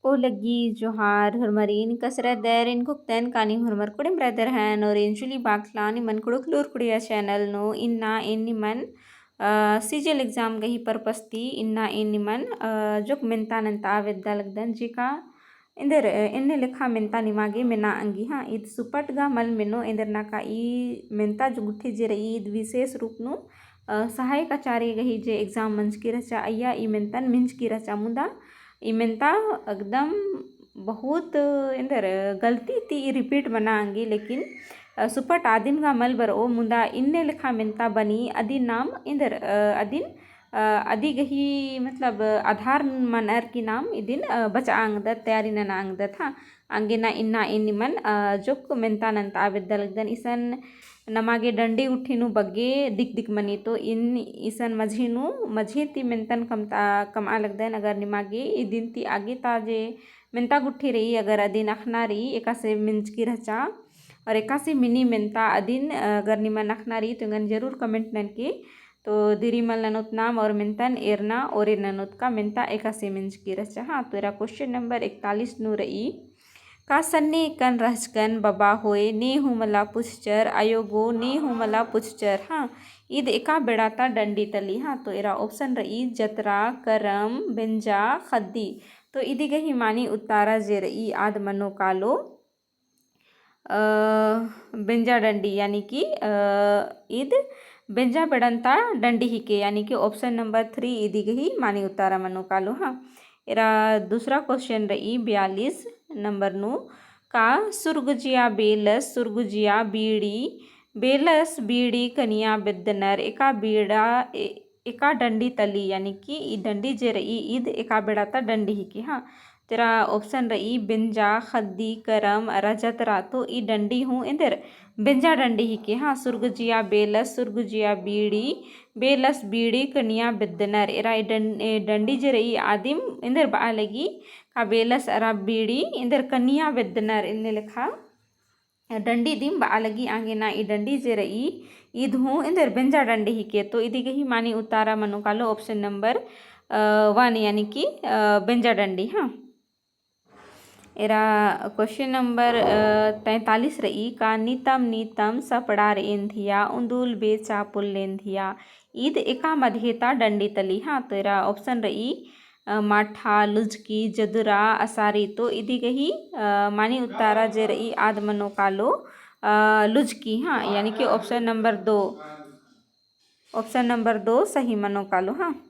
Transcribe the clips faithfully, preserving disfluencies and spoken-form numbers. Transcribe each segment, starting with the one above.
ओ लग्गी जोहार होरमारिन, कस रअदर? एन कुक्तन कानी होरमर कुड़िम रअदर हन और एन जुली बाखला निमन कुँड़ुख़ लूर कुड़िया channel नू। इन्ना एन निमन, अ, CGL exam गही purpose ती इन्ना एन निमन, अ, जोक मेन्ता नन्ता बेद्दा लगदन जेका एन्देर, अ, एन्ने लेखा मेन्ता निमागे मेना अंगी। हाँ, ईद सुपट गा मल मेनो, एन्देर नाका ई मेन्ता जो गुट्ठी जे रई ईद विशेष रूप नू, अ, सहायक आचार्य गही जे exam मंजकी रहचा अइय्या ई मेन्तन मिंजकी रहचा, मुदा ई मेन्ता एकदम बहुत एन्देर गलती ती ई repeat मना अंगी, लेकिन, अ, सुपट आदिन गा मल बरओ, मुदा इन्ने लेखा मेन्ता बनी अदिन नाम एन्देर, अ, अदिन, अ, अदि गही मतलब आधार मनर की नाम इदिन, अ, बचआ अंगदत, तैयारी नना अंगदत। हाँ, अंगेना इन्ना एन निमन, अ, जोक मेन्ता नन्ता बेद्दा लगदन। इसन नमागे डंडी गुट्ठी नू बग्गे दिक दिक मनी तो इन इसन मझी नू, मझी ती मेन्तन कमता, कमआ लगदन। अगर निमागे इदिन ती आगे ता जे मेन्ता गुट्ठी रई, अगर अदिन अख़ना रई एकासे मिंजकी रहचा और एकासे मिनी मेन्ता अदिन, अ, अगर निमन अख़ना रई तो एंगन जरूर comment ननके। तो दिरी मल ननोत नाम और मेन्तन एरना और एन ननोत का मेन्ता एकासे मिंजकी रहचा। हाँ, तो एरा question number इकतालीस नू रई, का सन्ने एकन रहचकन बबा होय, ने हूँ मला पुछचर, अयो गो ने हूँ मला पुछचर। हाँ, ईद एका बेड़ा ता डंडी तली। हाँ, तो एरा option रई जतरा, करम, बेंजा, ख़द्दी। तो इदी गही मानी उत्तारा जे रई आद मनो कालो, अ, बेंजा डंडी, यानी कि, अ, ईद बेंजा बेड़न ता डंडी हिके, यानी कि option number three इदी गही मानी उत्तारा मनो कालो। हाँ, एरा दूसरा question रई बयालीस number नू, का सुरगुजिया बेलस, सुरगुजिया बीड़ी, बेलस बीड़ी कनिया बेद्दनर, एका बीड़ा, ए-, एका डंडी तली, यानी कि ई डंडी जे रई ईद एका बेड़ा ता डंडी हिके। हाँ, तेरा option रई बेंजा, ख़द्दी, करम, अरा जतरा। तो ई डंडी हूँ एन्देर बेंजा डंडी हिके। हाँ, सुरगुजिया बेलस, सुरगुजिया बीड़ी, बेलस बीड़ी कनिया बेद्दनर। एरा ई डं-, ए डंडी जे रई आदिम एन्देर बआ लगी का बेलस अरा बीड़ी एन्देर कनिया बेद्दनर, एन्ने लेखा डंडी दिम बआ लगी। आंगे ना ई डंडी जे रई, ईद हूँ एन्देर बेंजा डंडी हिके। तो इदी गही मानी उत्तारा मनो कालो option number, अ, one, यानी कि, अ, बेंजा डंडी। हाँ, एरा question number, अ, तैंतालीस रई, का नीतम नीतम सपड़ार एन्धिया, उन्दुल बेचा पुल लेन्धिया। ईद एका मधे ता डंडी तली। हाँ, तो एरा option रई, अ, माठा, लुझकी, जदुरा, असारी। तो इदी गही, अ, मानी उत्तारा जे रई आद मनो कालो, अ, लुझकी। हाँ, यानी कि option number दो, option number दो सही मनो कालो। हाँ,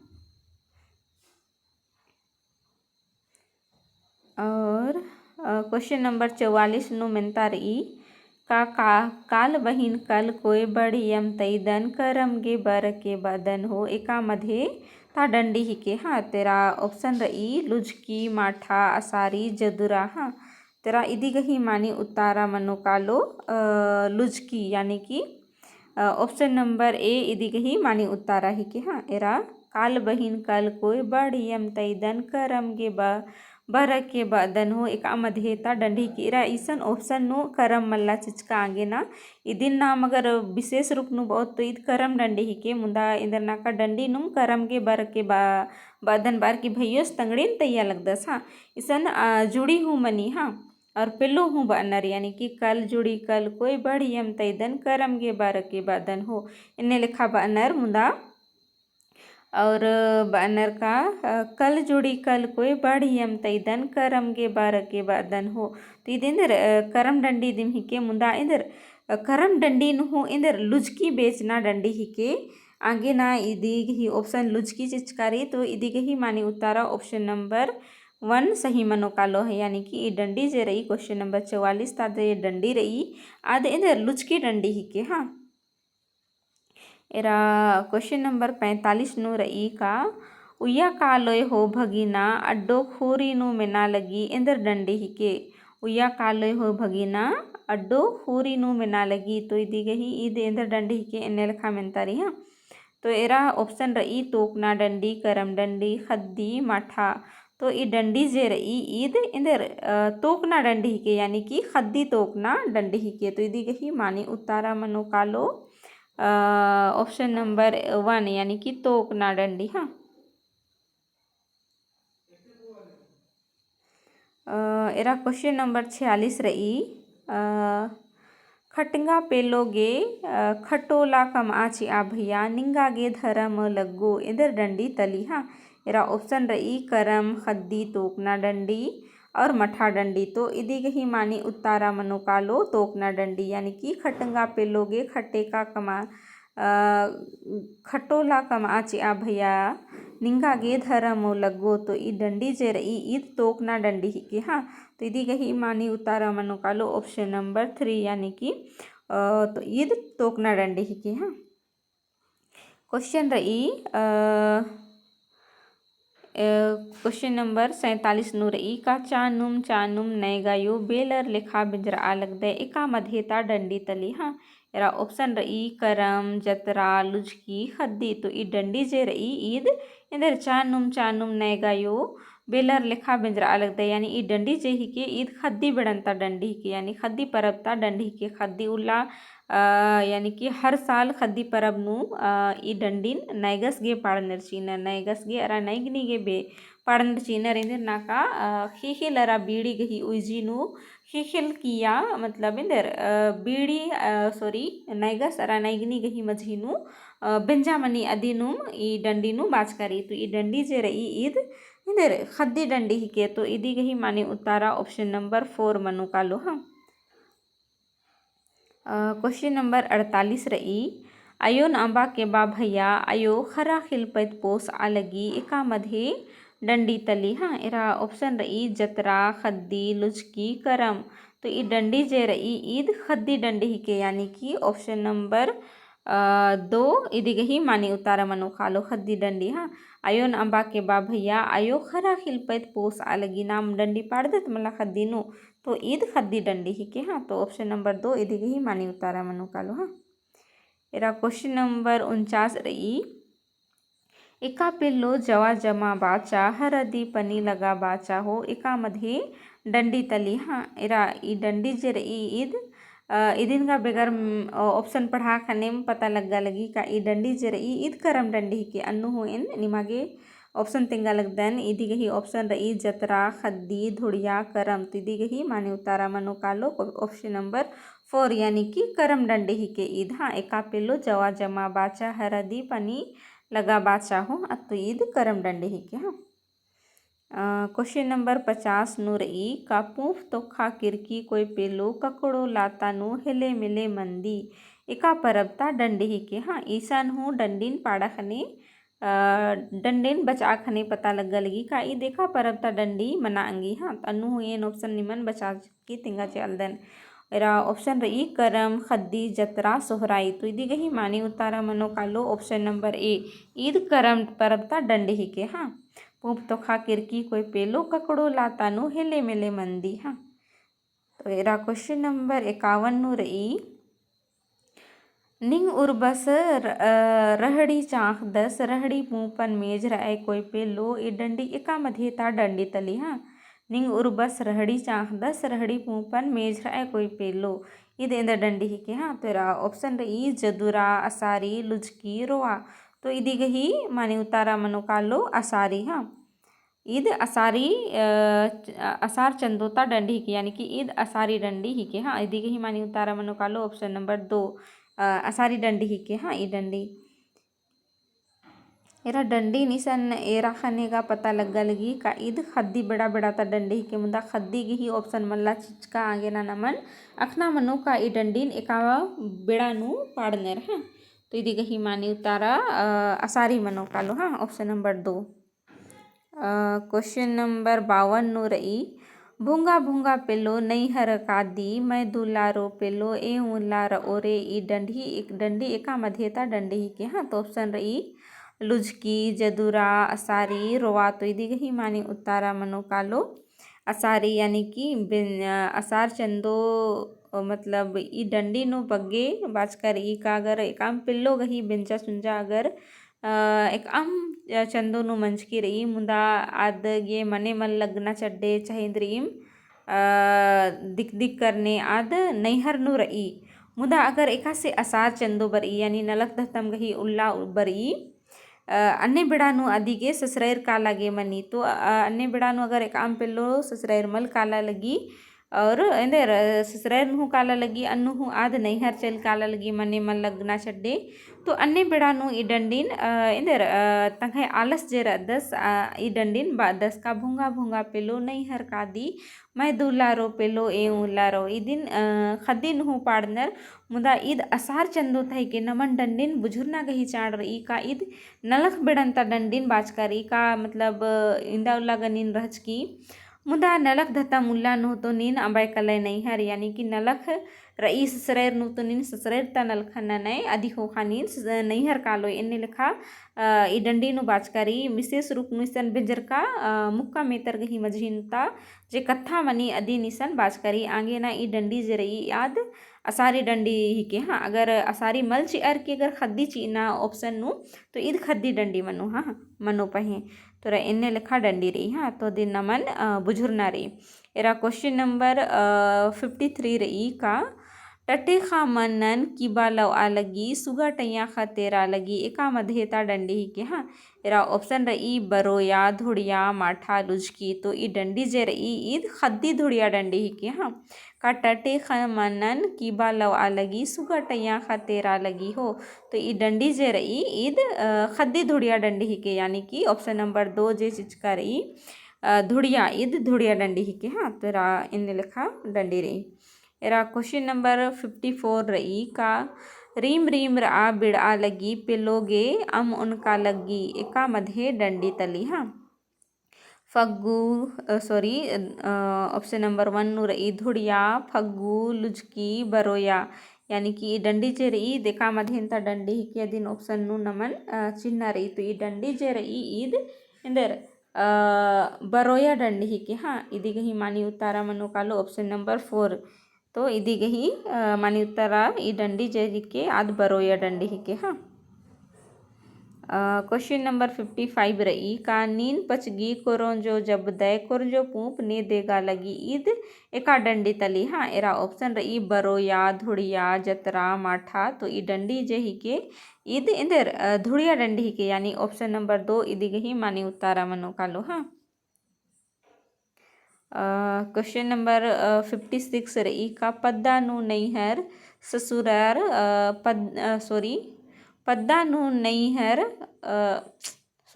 और, अ, question number चौवालीस नू मेन्ता रई, का, का, काल बहिन कल कोय बढ़ियम तैदन करम गे बरके बअदन हो, एका मधे ता डंडी हिके। हाँ, तेरा option रई लुझकी, माठा, असारी, जदुरा। हाँ, तेरा इदी गही मानी उत्तारा मनो कालो, अ, लुझकी, यानी कि, अ, option number A इदी गही मानी उत्तारा हिके। हाँ, एरा काल बहिन कल कोय बढ़ियम तैदन करम गे ब-, बरके बअदन हो, एका मधे ता डंडी हिके। एरा इसन option नू करम मल्ला चिचका आंगे ना। इदिन नाम अगर विशेष रूप नू बओत तो ईद करम डंडी हिके, मुदा एन्देर नाका डंडी नुम करम गे बरके ब-, बअदन बअर की भइयोस तंगड़ेन तइया लगदस। हाँ, इसन, अ, जुड़ी हूँ मनी। हाँ, और पेल्लो हूँ बअनर, यानी कि कल जुड़ी कल कोय बढ़ियम तैदन करम गे बरके बअदन हो। एन्ने लेखा बअनर मुदा और बअनर का, अ, कल जुड़ी कल कोय बढ़ियम तैदन करम गे बरके बअदन हो। तो ईद एन्देर, अ, करम डंडी दिम हिके मुदा एन्देर, अ, करम डंडी नू हूँ एन्देर लुझकी बेचना डंडी हिके। आंगे ना इदी गही option लुझकी चिचका रई, तो इदी गही मानी उत्तारा option number one सही मनो कालो है, यानी कि ई डंडी जे रई question number चौवालीस ता जे डंडी रई, आद एन्देर लुझकी डंडी हिके। हाँ, एरा question number पैंतालीस नू रई का, उइया कालोय हो भगिना, अड्डो खूरी नू मेना लगी, एन्देर डंडी हिके। उइया कालोय हो भगिना, अड्डो खूरी नू मेना लगी। तो इदी गही ईद एन्देर डंडी हिके, एन्ने लेखा मेन्ता रई। हाँ, तो एरा option रई तोकना डंडी, करम डंडी, ख़द्दी, माठा। तो ई डंडी जे रई ईद एन्देर, अ, तोकना डंडी हिके, यानी कि ख़द्दी तोकना डंडी हिके। तो इदी गही मानी उत्तारा मनो कालो, अ, option number one, यानी कि तोकना डंडी। हाँ, एरा question number छियालीस रई, अ, खटंगा पेलो गे, अ, खटोला कमआ चिआ भैया, निंगा गे धरम लग्गो, एन्देर डंडी तली, हाँ। एरा option रई करम, खद्दी, तोकना डंडी और मठा डंडी। तो इदी गही मानी उत्तारा मनो कालो तोकना डंडी, यानी कि खटंगा पेलो गे खटेका कमा अ, खटोला कमआ चिआ भैया, निंगा गे धरम लग्गो। तो ई डंडी जे रई, ईद तोकना डंडी हिके, हाँ। तो इदी गही मानी उत्तारा मनो कालो option number three, यानी कि, अ, तो ईद तोकना डंडी हिके, हाँ। Question रई, अ, अ, question number सैंतालीस नू रई, का चानुम चानुम नैगायो बेलर लेखा बेंजरआ लगदय, एका मधे ता डंडी तली, हाँ। एरा option रई करम, जतरा, लुझकी, खद्दी। तो ई डंडी जे रई ईद एन्देर चानुम चानुम नैगायो बेलर लेखा बेंजरआ लगदय, यानी ई डंडी जे हिके ईद खद्दी बेड़न ता डंडी हिके, यानी खद्दी परब ता डंडी हिके। खद्दी उल्ला अ, यानी कि हर साल खद्दी परब नू, अ, ई डंडीन नैगस गे पाड़नर चिअनर, नैगस गे अरा नैगनी गे बे पाड़नर चिअनर। एन्देर नाका, अ, ख़ेख़ेल अरा बीड़ी गही उइजी नू ख़ेख़ेल किया, मतलब एन्देर, अ, बीड़ी, अ, sorry, नैगस अरा नैगनी गही मझी नू, अ, बेंजा मनी अदिनुम ई डंडी नू बाचका रई। तो ई डंडी जे रई ईद एन्देर खद्दी डंडी हिके। तो इदी गही मानी उत्तारा option number four मनो कालो, हाँ। अ, question number अड़तालीस रई, अयोन अम्बा केबा भैया, अयो खरा खिलपैत पोसआ लगी, एका मधे डंडी तली, हाँ। एरा option रई जतरा, खद्दी, लुझकी, करम। तो ई डंडी जे रई ईद खद्दी डंडी हिके, यानी कि option number, अ, दो इदी गही मानी उत्तारा मनो कालो खद्दी डंडी, हाँ। अयोन अम्बा केबा भैया, अयो खरा खिलपैत पोसआ लगी, नाम डंडी पाड़दत मला खद्दी नू। तो ईद खद्दी डंडी हिके, हाँ। तो option number दो इदी गही मानी उत्तारा मनो कालो, हाँ। एरा question number उनचास रई, एका पेल्लो जवा जमा बाचा, हरदी पनी लगा बाचा हो, एका मधे डंडी तली, हाँ। एरा ई डंडी जे रई ईद, अ, इदिन गा बेगर, म, अ, option पढ़ा खनेम पता लग्गा लगी का ई डंडी जे रई ईद करम डंडी हिके। अन्नु हूँ एन निमा गे option तेंगा लगदन। इदी गही option रई जतरा, खद्दी, धुड़िया, करम। तो इदी गही माने उत्तारा मनो कालो option number four, यानी कि करम डंडी हिके ईद। हाँ, एका पेल्लो जवा जमा बाचा, हरदी पनी लगा बाचा हो, अत्तो ईद करम डंडी हिके। हाँ। अ, question number पचास नू रई, का पूंप तोखा किरकी कोय पेल्लो ककड़ो लाता नू हेले मेले मंदी, एका परब ता डंडी हिके। हाँ, ईसन हूँ डंडीन पाड़ा खने, अ, डंडीन बचआ खने पता लग्गा लगी का ईद एका परब ता डंडी मना अंगी। हाँ, अन्नु हूँ एन option निमन बचा की तेंगा चिआलदन। एरा option रई करम, खद्दी, जतरा, सोहराई। तो इदी गही माने उत्तारा मनो कालो option number A, ईद करम परब ता डंडी हिके। हाँ, पूंप तोखा किरकी कोय पेल्लो ककड़ो लाता नू हेले मेले मंदी। हाँ, तो एरा question number एकावन नू रई, निंग उर्बस र-, अ, रहड़ी चाँखदस, रहड़ी पूंपन मेझरअय कोय पेल्लो, ई डंडी एका मधे ता डंडी तली। हाँ, निंग उर्बस रहड़ी चाँखदस, रहड़ी पूंपन मेझरअय कोय पेल्लो, ईद एन्देर डंडी हिके। हाँ, तो एरा option रई जदुरा, असारी, लुझकी, रोआ। तो इदी गही माने उत्तारा मनो कालो असारी। हाँ, ईद असारी, अ, च-, असार चंदो ता डंडी हिके, यानी कि ईद असारी डंडी हिके। हाँ, इदी गही माने उत्तारा मनो कालो option number दो, अ, असारी डंडी हिके। हाँ, ई डंडी। एरा डंडीन ईसन एरा खने गा पता लग्गा लगी का ईद खद्दी बेड़ा बेड़ा ता डंडी हिके, मुदा खद्दी गही option मल्ला चिचका आगे ना नमन अख़ना मनो का ई डंडीन एका बेड़ा नू पाड़नर। हाँ, तो इदी गही माने उत्तारा, अ, असारी मनो कालो। हाँ, option number दो। अ, question number बावन नू रई, भुंगा भुंगा पेल्लो नैहर कादी, मैं दुलारो पेल्लो ए उल्ला रओ रे, ई डंडी, एक डंडी एका मधे ता डंडी हिके। हाँ, तो option रई लुझकी, जदुरा, असारी, रोआ। तो इदी गही माने उत्तारा मनो कालो असारी, यानी कि बेन-, अ, असार चंदो, अ, मतलब ई डंडी नू बग्गे बाचका रई का अगर एकाम पेल्लो गही बेंजा सुंजा अगर अ, एकअम चंदो नू मंजकी रई, मुदा आद गे मने मल लगना चड्डे चहेंद रईम, अ, दिक दिक करने आद नैहर नू रई। मुदा अगर एकासे असार चंदो बरई, यानी नलख दहतम गही उल्ला बरई, अ, अन्ने बेड़ा नू अदिगे ससरैर काला गे मनी। तो, अ, अन्ने बेड़ा नू अगर एकअम पेल्लो ससरैर मल काला लगी, और एन्देर, अ, ससरैर नू हूँ काला लगी, अन्नु हूँ आद नैहर चइल काला लगी मने मल लगना चड्डे। तो अन्ने बेड़ा नू ई डंडिन, अ, एन्देर, अ, तंग्है आलस जे रअदस, अ, ई डंडिन बअदस का भोंगा भोंगा पेल्लो नैहर कादी, मैं दुलारो पेल्लो एवं उलारो। इदिन, अ, ख़द्दी नू हूँ पाड़नर, मुदा ईद असार चंदो तहिके नमन डंडिन बुझुरना गही चाड़ रई का ईद नलख बेड़न्ता डंडिन बाचका रई का, मतलब, इन्दा उल्ला गनिन रहचकी। मुदा नलख धतम उल्ला नू तो नीन अम्बय कलय नैहर, यानी कि नलख रई ससरैर नू तो नीन ससरैर ता नलख ननय, अदी ख़ोख़ा नीन स-, नैहर कालोय एन्ने लेखा, अ, ई डंडी नू बाचका रई। विशेष रूप नू इसन बेंजरका, अ, मुक्का मेतर गही मझिन्ता जे कत्था मनी अदिन इसन बाचका रई। आंगे ना ई डंडी जे रई आद असारी डंडी हिके, हाँ, अगर असारी मल चिअर की अगर ख़द्दी चिअना option नू, तो ईद ख़द्दी डंडी मनो, हाँ, मनो पहें। तोरा एन्ने लेखा डंडी रई, हाँ, तो दिन नमन, अ, बुझुरना रई। एरा question number, अ, fifty three रई का, टटे ख़ा मनन किबा लौआ लगी, सुगा टैया ख़ा तेरा लगी, एका मधे ता डंडी हिके, हाँ। एरा option रई बरोया, धुड़िया, माठा, लुझकी। तो ई डंडी जे रई ईद ख़द्दी धुड़िया डंडी हिके, हाँ। का टटे ख़ा मनन किबा लौआ लगी, सुगा टैया ख़ा तेरा लगी हो। तो ई डंडी जे रई ईद, अ, ख़द्दी धुड़िया डंडी हिके, यानी कि option number दो जे चिचका रई, अ, धुड़िया, ईद धुड़िया डंडी हिके, हाँ। तो एरा एन्ने लेखा डंडी रई। एरा question number fifty four रई का, रीम रीम रआ बिड़आ लगी, पेलो गे अम ओनका लगी, एका मधे डंडी तली, हाँ। फग्गू, अ, sorry, अ, option number one नू रई धुड़िया, फग्गू, लुझकी, बरोया, यानी कि ई डंडी जे रई ईद एका मधेन ता डंडी हिके अदिन option नू नमन, अ, चिन्हना रई। तो ई डंडी जे रई ईद एन्देर, अ, बरोया डंडी हिके, हाँ, इदी गही मानी उत्तरा मनो कालो option number four। तो इदी गही, अ, मानी उत्तरा ई डंडी जे हिके आद बरोया डंडी हिके, हाँ। अ, question number fifty five रई का, नीन पचगी कोरोंजो जब दय कोरंजो पूंप ने देगा लगी ईद एका डंडी तली, हाँ। एरा option रई बरोया, धुड़िया, जतरा, माठा। तो ई डंडी जे हिके ईद एन्देर, अ, धुड़िया डंडी हिके, यानी option number दो इदी गही मानी उत्तरा मनो कालो, हाँ। अ, question number, अ, fifty six रई का, पद्दा नू नैहर ससुरर, अ, पद-, अ, sorry, पद्दा नू नैहर, अ,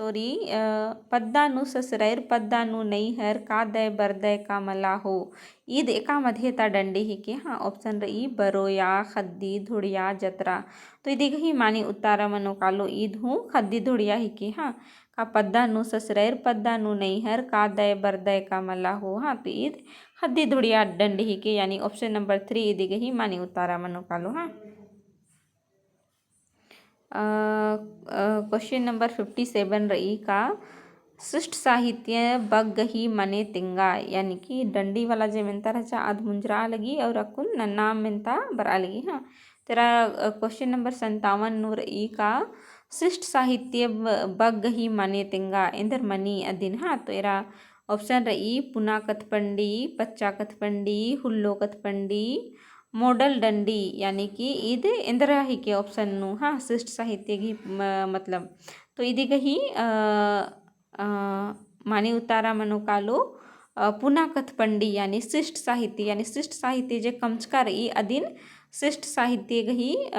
sorry, अ, पद्दा नू ससुरर, पद्दा नू नैहर, का दय बरदय का मला हो। ईद एका मधे ता डंडी हिके, हाँ, option रई बरोया, ख़द्दी, धुड़िया, जतरा। तो इदी गही मानी उत्तरा मनो कालो ईद हूँ ख़द्दी धुड़िया हिके, हाँ। का पद्दा नू ससुरर, पद्दा नू नैहर, का दय बरदय का मला हो, हाँ। तो ईद ख़द्दी धुड़िया डंडी हिके, यानी option number three इदी गही मानी उत्तरा मनो कालो, हाँ। अ, अ, question number fifty seven रई का, शिष्ट साहित्य बग्गही मने तेंगा, यानी कि डंडी वाला जे मेन्ता रहचा आद मुंजरा लगी और अक्कुन नन्ना मेन्ता बरआ लगी, हाँ। तेरा, अ, question number संतावन नू रई का, शिष्ट साहित्य ब-, बग्गही मने तेंगा, एन्देर मनी अदिन, हाँ। तो एरा option रई पुना कथपंडी, पच्चा कथपंडी, हुल्लो कथपंडी, model डंडी, यानी कि ईद एन्देर हिके option नू, हाँ, शिष्ट साहित्य गही म-, मतलब। तो इदी गही, अ, अ, मानी उत्तरा मनो कालो, अ, पुना कथपंडी, यानी शिष्ट साहित्य, यानी शिष्ट साहित्य जे कमचका रई अदिन शिष्ट साहित्य गही, अ,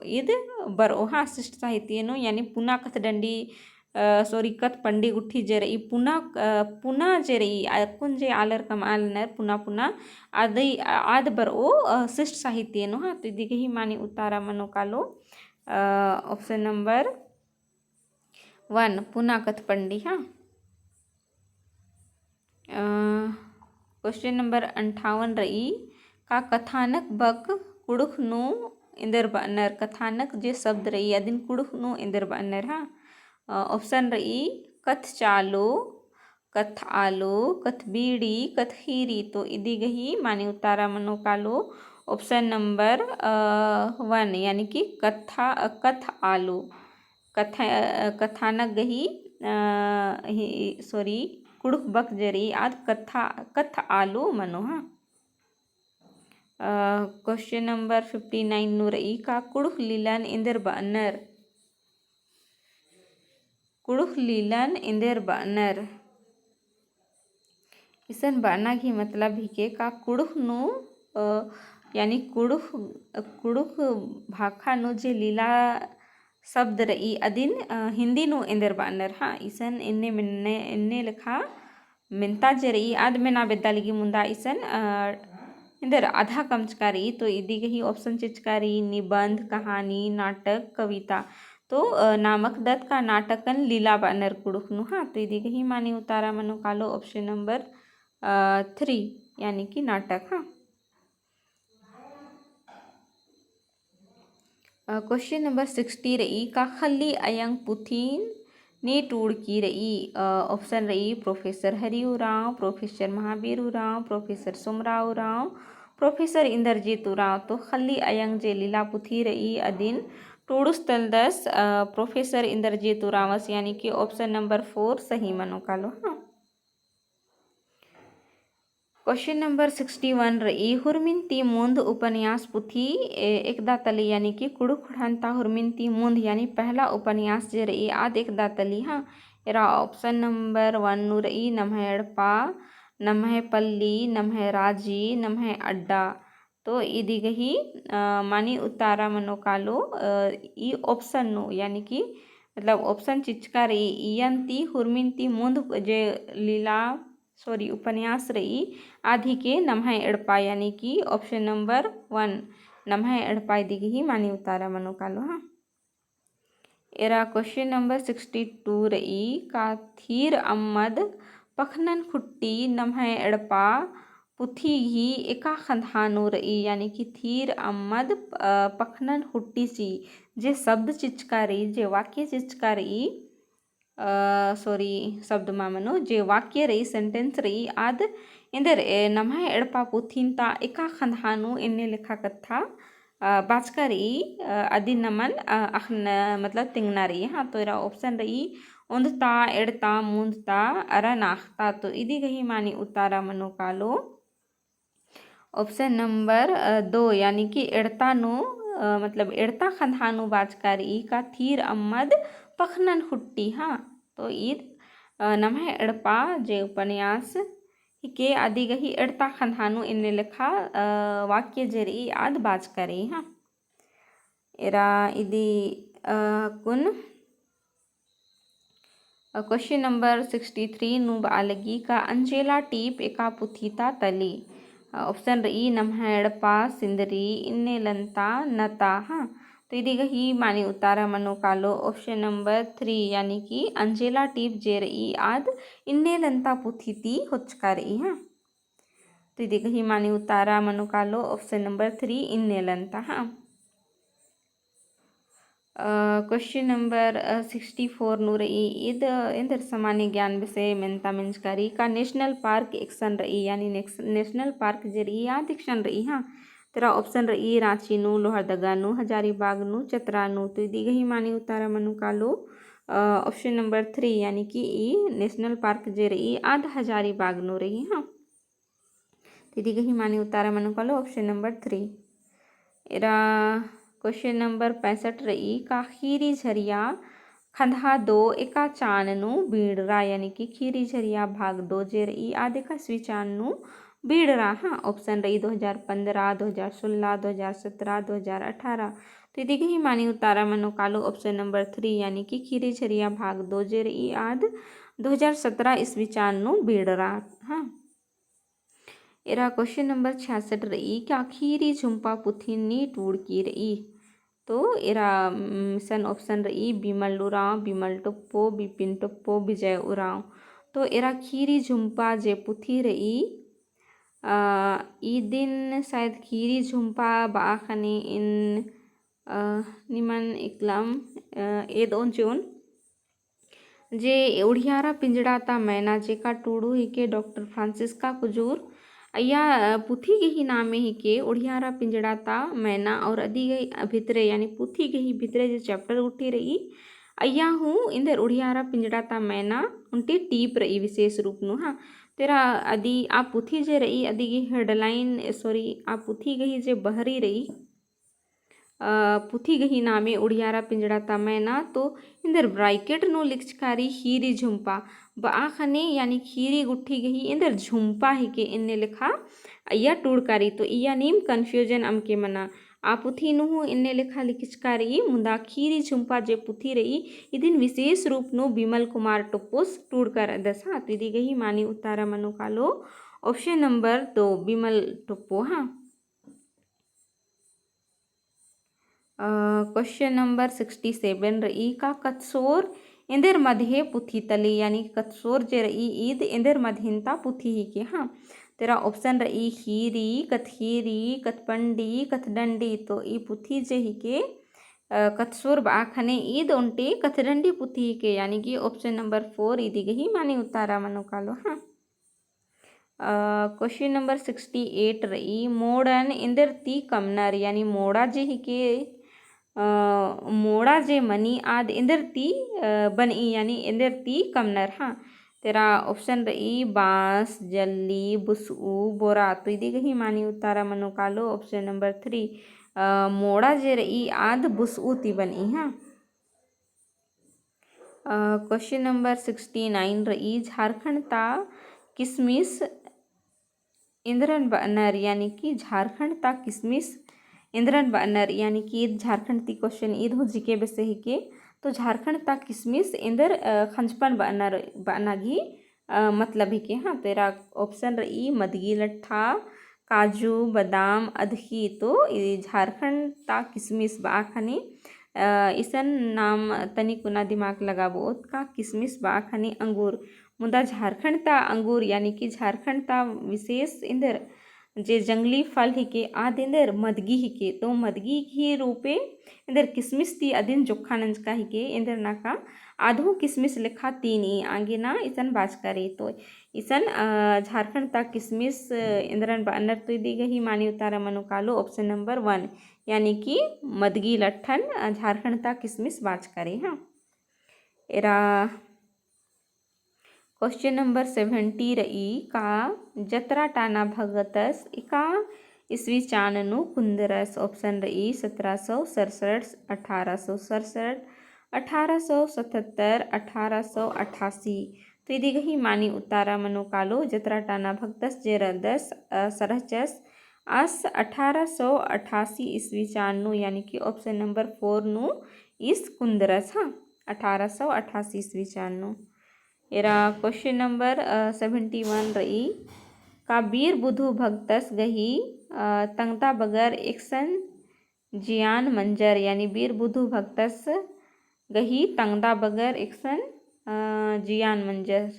ईद बरओ, हाँ, शिष्ट साहित्य नू, यानी पुना कथडंडी, अ, sorry, कथपंडी गुट्ठी जे रई, पुना, अ, पुना जे रई, अक्कुन जे आलर कमआ लगनर पुना पुना, आदई, आद बरओ, अ, शिष्ट साहित्य नू, हाँ। तो इदी गही मानी उत्तरा मनो कालो, अ, option number one, पुना कथपंडी, हाँ। अ, question number अंठावन रई, का कथानक बक कुँड़ुख़ नू एन्देर बअनर? कथानक जे शब्द रई, अदिन कुँड़ुख़ नू एन्देर बअनर, हाँ। अ, option रई, कथचालो, कथआलो, कथबीड़ी, कथख़ीरी। तो इदी गही मानी उत्तरा मनो कालो, option number, अ, one, यानी कि कथा, अ, कथआलो। कथा-, अ, कथानक गही, अ, ही, sorry, कुँड़ुख़ बक जे रई आद कथा, कथआलो मनो, हाँ। अ, question number fifty nine नू रई, का कुँड़ुख़ लिलन एन्देर बअनर? कुँड़ुख़ लीलन एन्देर बअनर। इसन बअना गही मतलब हिके का कुँड़ुख़ नू, अ, यानी कुँड़ुख़, कुँड़ुख़ भाखा नू जे लीला शब्द रई अदिन, अ, हिन्दी नू एन्देर बअनर। हाँ, इसन एन्ने मेन्ने, एन्ने लेखा मेन्ता जे रई आद मेना बेद्दा लगी मुन्दा इसन, अ, एन्देर आधा कमचका रई। तो इदी गही option चिचका रई निबंध, कहानी, नाटक, कविता। तो, अ, नामक दत का नाटकन लीला बअनर कुँड़ुख़ नू। हाँ, तो इदी गही मानी उतारा मनो कालो option number, अ, three, यानी कि नाटक। हाँ। अ, question number sixty रई, का ख़ल्ली अयंग पुथिन नी टूड़की रई? अ, option रई Professor हरि उराँव, Professor महावीर उराँव, Professor सोमरा उराँव, Professor इन्दरजीत उराँव। तो ख़ल्ली अयंग जे लीला पुथी रई अदिन टूड़ुस तलदस, अ, Professor इन्दरजीत उराँवस, यानी कि option number four सही मनो कालो। हाँ। Question number sixty one रई, हुरमिन ती मुन्द उपन्यास पुथी, ए, एकदा तली, यानी कि कुँड़ुख़ ख़ोंड़हन ता हुरमिन ती मुन्द, यानी पहला उपन्यास जे रई आद एकदा तली। हाँ, एरा option number one नू रई नम्है एड़पा, नम्है पल्ली, नम्है राजी, नम्है अड्डा। तो इदी गही, अ, मानी उतारा मनो कालो, अ, ई option नू, यानी कि मतलब option चिचका रई, इयन ती हुरमिन ती मुन्द जे लीला, sorry, उपन्यास रई, आद हिके नम्है एड़पा, यानी कि option number one, नम्है एड़पा इदी गही मानी उतारा मनो कालो। हाँ। एरा question number sixty two रई, का थीर अम्मद पखनन खुट्टी नम्है एड़पा पुथी गही एका खंधा नू रई, यानी कि थीर अम्मद, अ, पखनन खुट्टी सी जे शब्द चिचका रई, जे वाक्य चिचका रई, अ, sorry, शब्द मा मनो, जे वाक्य रई, sentence रई, आद एन्देर, ए, नम्है एड़पा पुथिन ता एका खंधा नू एन्ने लेखा कत्था, अ, बाचका रई, अ, अदिन नमन, अ, अख़ना, मतलब तिंगना रई। हाँ, तो एरा option रई ओन्द ता, एंड़ ता, मुन्द ता, अरा नाख़ ता। तो इदी गही मानी उतारा मनो कालो option number, अ, दो, यानी कि एंड़ ता नू, अ, मतलब एंड़ ता खंधा नू बाचका रई का थीर अम्मद पखनन खुट्टी। हाँ, तो ईद, अ, नम्है एड़पा जे उपन्यास हिके अदी गही एंड़ ता खंधा नू एन्ने लेखा, अ, वाक्य जे रई आद बाचका रई। हाँ, एरा इदी, अ, कुन अ, question number sixty three नू बआ लगी का अंजेला टीप एका पुथी ता तली? अ, option रई नम्है एड़पा, सिंदरी, इन्ने लन्ता, नता। हाँ, तो इदी गही मानी उतारा मनो कालो option number three, यानी कि अंजेला टीप जे रई आद इन्ने लन्ता पुथी ती होचका रई। हाँ, तो इदी गही मानी उतारा मनो कालो option number three, इन्ने लन्ता। हाँ। अ, question number, अ, sixty four नू रई, ईद एन्देर सामान्य ज्ञान बेसे मेन्ता मेंजका रई का national park एकसन रई, यानी नेक्स-, national park जे रई आद एकसन रई। हाँ, तेरा option रई राँची नू, लोहरदगा नू, हजारीबाग नू, चतरा नू। तो इदी गही मानी उतारा मनो कालो, अ, option number three, यानी कि ई national park जे रई आद हजारीबाग नू रई। हाँ। तो इदी गही मानी उतारा मनो कालो option number three। एरा question number पैंसठ रई का खीरी झरिया खंधा दो एका चान नू बीड़रा, यानी कि खीरी झरिया भाग दो जे रई आद एका ईस्वी चान नू बीड़रा। हाँ, option रई दो हजार पन्द्रह, दो हजार सोलह, दो हजार सत्रह, दो हजार अठारह। तो इदी गही मानी उतारा मनो कालो option number three, यानी कि खीरी झरिया भाग दो जे रई आद दो हजार सत्रह ईस्वी चान नू बीड़रा। हाँ। एरा question number छियासठ रई का खीरी झुम्पा पुथिन नी टूड़की रई। तो एरा, उम, सन option रई बिमल उराँव, बिमल टोप्पो, बिपिन टोप्पो, विजय उराँव। तो एरा खीरी झुम्पा जे पुथी रई, अ, इदिन शायद खीरी झुम्पा बआ ख़ने एन, अ, निमन इकलम, अ, एदओन चिओन। जे उड़ियारा पिंजड़ा ता मैना जेका टूड़ू हिके डॉक्टर फ्रांसिस्का कुजूर अइया, अ, पुथी गही नामे हिके उड़ियारा पिंजड़ा ता मैना और अदी गही भितरे यानी पुथी गही भितरे जे chapter गुट्ठी रई अइया हूँ एन्देर उड़ियारा पिंजड़ा ता मैना ओन्टे टीप रई विशेष रूप नू। हाँ, तेरा अदी आ पुथी जे रई अदी गही headline, sorry, आ पुथी गही जे बहरी रई अ, पुथी गही नामे उड़ियारा पिंजड़ा ता मैना, तो एन्देर bracket नू लिखचका रई ख़ीरी झुम्पा। बआ ख़ने यानी ख़ीरी गुट्ठी गही एन्देर झुम्पा हिके एन्ने लेखा अइय्या टूड़का रई। तो इय्या नीम confusion अमके मना। आ पुथी नू हूँ एन्ने लेखा लिखचका रई, मुदा ख़ीरी झुम्पा जे पुथी रई, इदिन विशेष रूप नू बिमल कुमार टोप्पोस टूड़का रअदस। हाँ, तो इदी गही मानी उत्तारा मनो कालो option number दो, बिमल टोप्पो। हाँ। अ, question number sixty seven रई, का कत्सोर एन्देर मदहे पुथी तली, यानी कत्सोर जे रई ईद एन्देर मदहिन ता पुथी हिके। हाँ, तेरा option रई ख़ीरी, कत्ख़ीरी, कत्पंडी, कत्थडंडी। तो ई पुथी जे हिके, अ, कत्सोर बआ ख़ने ईद ओन्टे कत्थडंडी पुथी हिके, यानी कि option number four इदी गही मानी उत्तारा मनो कालो। हाँ। अ, question number sixty eight रई, मोड़न एन्देर ती कमनर, यानी मोड़ा जे हिके, अ, मोड़ा जे मनी आद एन्देर ती, अ, बनई, यानी एन्देर ती कमनर। हाँ, तेरा option रई बाँस, जल्ली, बुसऊ, बोरा। तो इदी गही मानी उत्तारा मनो कालो option number three, अ, मोड़ा जे रई आद बुसऊ ती बनई। हाँ। अ, question number sixty nine रई, झारखंड ता किसमिस एन्देरन बअनर, यानी कि झारखंड ता किसमिस एन्देरन बअनर, यानी कि ईद झारखंड ती question ईद हूँ GK बेसे हिके। तो झारखंड ता किसमिस एन्देर, अ, खंजपन बअनर, बअना गही, अ, मतलब हिके। हाँ, तेरा option रई मदगी लट्ठा, काजू, बादाम, अदखी। तो ई झारखंड ता किसमिस बआ ख़ने, अ, इसन नाम तनिक उना दिमाग लगाबओत का किसमिस बआ ख़ने अंगूर। मुदा झारखंड ता अंगूर, यानी कि झारखंड ता विशेष एन्देर जे जंगली फल हिके, आद एन्देर मदगी हिके। तो मदगी ही रूपे एन्देर किसमिस ती अदिन जोक्खा नंजका हिके, एन्देर नाका आद हूँ किसमिस लेखा तीन ई आगे ना इसन बाचका रई। तो इसन, अ, झारखंड ता किसमिस, अ, एन्देरन बअनर। तो इदी गही मानी उत्तारा मनो कालो option number one, यानी कि मदगी लट्ठन, अ, झारखंड ता किसमिस बाचका रई। हाँ, एरा question number seventy रई, का जतरा टाना भगतस एका ईस्वी चान नू कुन्दरस? Option रई सत्रह सौ सड़सठ, अठारह सौ सड़सठ, अठारह सौ सतहत्तर, अठारह सौ अट्ठासी। तो इदी गही मानी उत्तारा मनो कालो, जतरा टाना भगतस जे रअदस, अ, सरहचस आस अठारह सौ अट्ठासी ईस्वी चान नू, यानी कि option number four नू ईस कुन्दरस। हाँ, अठारह सौ अट्ठासी ईस्वी चान नू। एरा question number, अ, seventy one रई, का बीर बुधु भगतस गही, अ, तंगदा बगर एकसन जियान मंजर, यानी बीर बुधु भगतस गही तंगदा बगर एकसन, अ, जियान मंजर।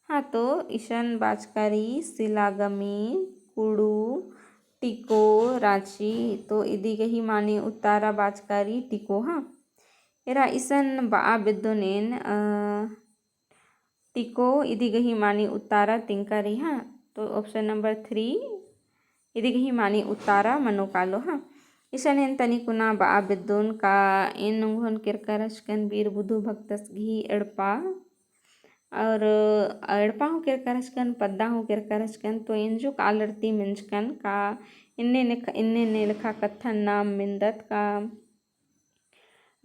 हाँ, तो इसन बाचका रई सिलागमी, कुड़ू, टिको, राँची। तो इदी गही मानी उत्तारा बाचका रई टिको। हाँ, एरा इसन बआ बेद्दोन एन, अ, टिको इदी गही मानी उत्तारा तिंका रई। हाँ, तो option number three इदी गही मानी उत्तारा मनो कालो। हाँ, इसन एन तनिक उना बआ बेद्दोन का एन ओंघोन केरका रहचकन बीर बुधु भगतस गही एड़पा और एड़पा हूँ केरका रहचकन, पद्दा हूँ केरका रहचकन। तो एन जो कालर ती मेंजकन का एन्ने ने, एन्ने ने लेखा कत्थन नाम मेन्दत का